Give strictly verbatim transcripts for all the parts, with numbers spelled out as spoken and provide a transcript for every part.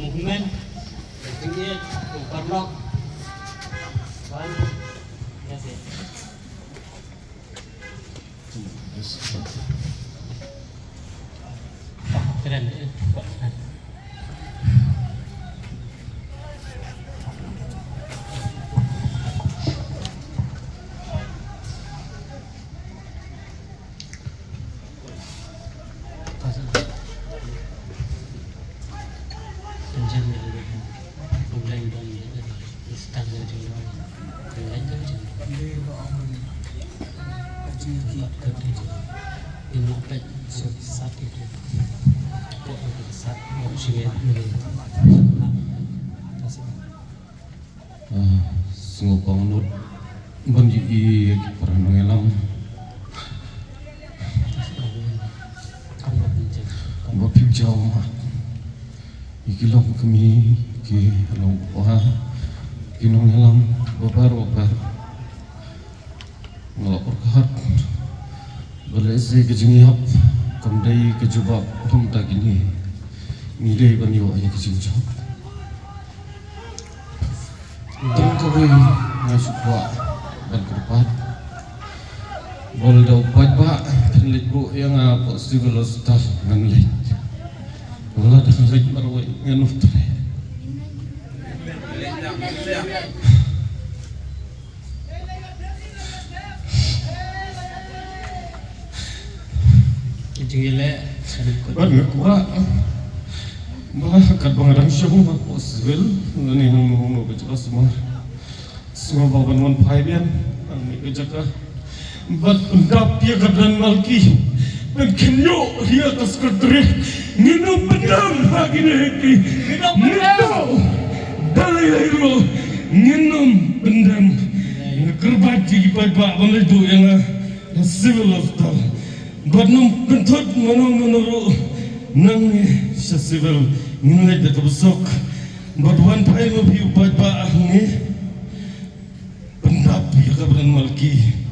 movement, jingïeit, paralok. Wan, ïa seh. Kren. Ah, sngewbha ngut ban ïohi ïa ki para nongïalam. Ba phi jaw ma ïa ki longkmie, ki longkpa, ki nongïalam babar babar. Nga la pyrkhat ba lehse ka jingïap kam dei ka jubab, kumta kine ngi dei ban ïoh ïa ka jingjop. Tang kawei nga shu kwah ban kyrpad, ba lada u paidbah phin leit buh ïa nga hapoh Civil Hospital ngan leit. Lada ngan leit marwei ngan ym treh. Jingïaleh. Bad nga kwah ba katba nga dang shong hapoh Civil, lane hangno hangno ka jaka sumar, sngewbha ban wan phai biang hangne ka jaka. Bad pyndap ïa ka Bdang Malki, ban kynnoh ïa ka Secretary. Ngin ym pyndam ha kine ki. Ngin ym pyndam. Ngin ym pyndam. Nga kyrpad ïa ki paidbah ban leit buh ïa nga ha Civil Hospital. Bad nym pynthut mano mano ruh nangne sha Civil, ngin leit da kaba suk. Bad wan phai ma phi u paidbah hangne, pyndap ïa ka Bdang Malki.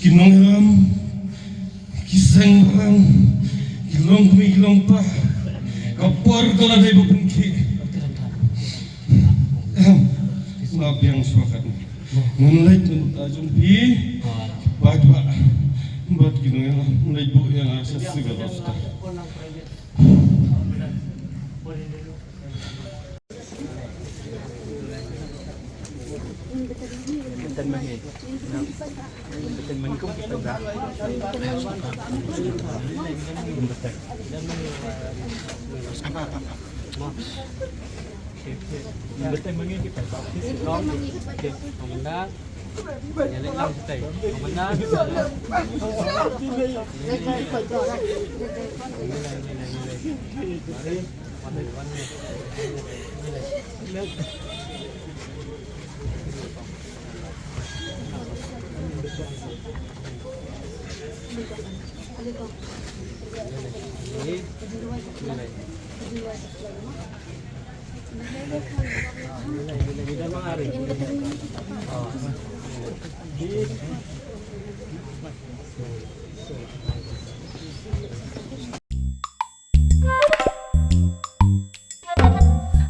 Ki nongïalam, ki seng bhalang, ki longkmie ki longkpa, ka por ka la dei ba pynkhih. Em, nga biang shuwa kat. Ngan leit ngan ïa jong phi paidbah bad ki nongïalam, ngan leit buh ïa nga sha Civil Hospital.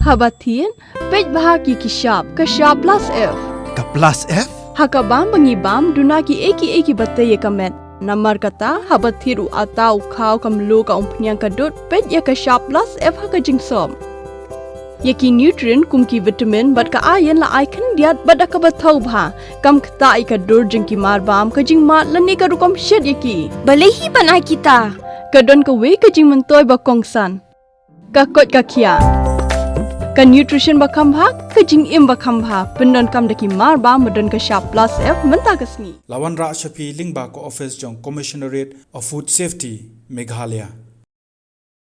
Haba thied, peit bha ki ki shap, ka shap plus F. Ka plus F? Ha ka bam ba ngi bam, duna ki ei ki ei ki ba tei ïa ka met. Namar kata, haba thied u ata, u khaw, ka mluh, ka umphniang, ka dud, peit ïa ka shap plus F ha ka jingsop. Ïa ki nutrient kum ki vitamin bad ka iron la ai khyndiat bad da kaba thaw bha. Kam ktah ïa ka dur jong ki mar bam, ka jingmad lane ka rukom shet ïa ki. Balei hi ban ai kita? Ka don kawei ka jingmyntoi ba kongsan. Ka koit ka khiah. Ka nutrition ba kham bha, ka jingim ba kham bha. Pyndonkam da ki mar bam ba don ka shap plus F mynta ka sngi. La wanrah sha phi lyngba ka office jong Commissionerate of Food Safety, Meghalaya.